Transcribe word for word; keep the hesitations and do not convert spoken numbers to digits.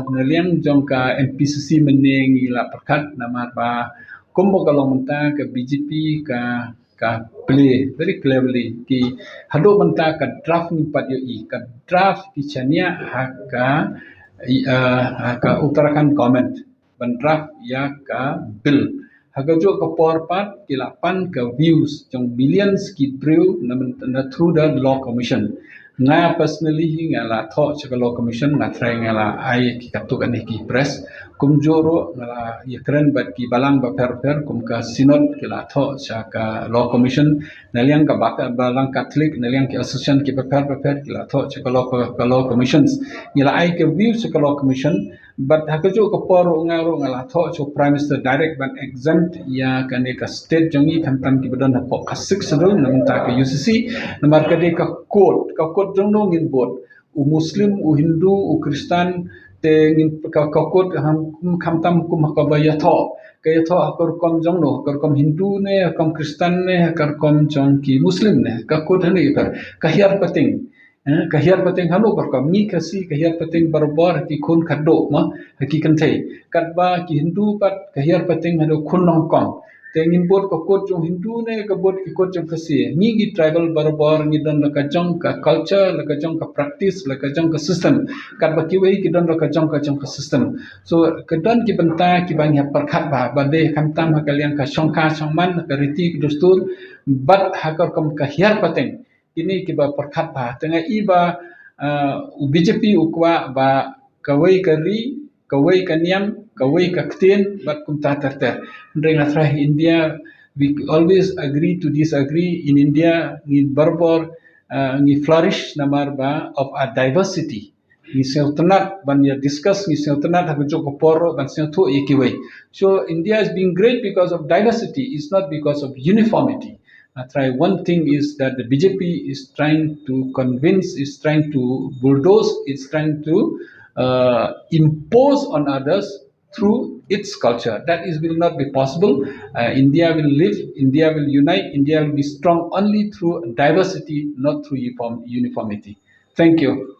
Na liang jong ka N P C C mynne ngi la pyrkhat namar ba kumba ka long mynta ka B J P ka ka play very cleverly ki haduh mynta ka draft ngi pat ïohi ka draft ki shaniah ha ka i- ah, ha ka Uttarakhand government ban draft ïa ka bill. Ha ka juh ka por pat ki la pan ka views jong millions ki briew na, na through the law commission. Nga personally hi nga la thoh sha ka law commission, nga try nga la ai ki katto katne ki press. Kumjuh ruh nga la ïakren bad ki balang bapher bapher kum ka synod ki la thoh sha ka law commission. Na liang ka ba- balang Catholic, na liang ki association ki bapher bapher ki la thoh sha ka law ka law commissions. Ngi la ai ka view sha ka law commission. But ha ka juh ka por ruh nga ruh nga la thoh sha Prime Minister direct ban exempt ïa kane ka state jong ngi khamtam kiba don hapoh ka Sixth Schedule na mynta ka U C C. Namar ka dei ka code, ka code jong no ngin bud. U Muslim, u Hindu, u Kristan, te ngin ka, ka code ham kum khamtam kum ha kaba ïathoh. Ka ïathoh ha ka rukom jong no, ha ka rukom Hindu ne, ha ka rukom Kristan ne, ha ka rukom jong ki Muslim ne, ka code hangne ka, ka hiar pateng. Eh, ka hiar pateng hano ka rukom ngi Khasi ka hiar pateng barabor ha ki khun khadduh ma ha ki kynthei. Katba ki Hindu pat ka hiar pateng hano khun nyngkong. Te ngin bud ka code jong Hindu ne ka bud ki code jong Khasi. Ngi ngi tribal barabor ngi don la ka jong ka culture, la ka jong ka practice, la ka jong ka system. Katba kiwei ki don la ka jong ka jong ka system. So ka don ki bynta kiba ngi hap pyrkhat bha, ba dei khamtam ha ka liang ka shongkha shongman, ka riti ka dustur, bad ha ka rukom ka hiar pateng. Kine kiba pyrkhat bha. Te nga i ba, ah, u B J P u kwah ba kawei ka ri, kawei ka niam, kawei ka ktien, bad kumta ter ter. Hynrei nga tharai India, we always agree to disagree. In India ngi barabor, ah, ngi flourish namar ba of our diversity. Ngi sngewtynnat ban ïa discuss, ngi sngewtynnat ha ka juh ka por ruh ban sngewthuh ïa kiwei. So India is being great because of diversity, it's not because of uniformity. I try one thing is that the B J P is trying to convince, is trying to bulldoze, is trying to uh, impose on others through its culture. That is will not be possible. Uh, India will live, India will unite, India will be strong only through diversity, not through uniform, uniformity. Thank you.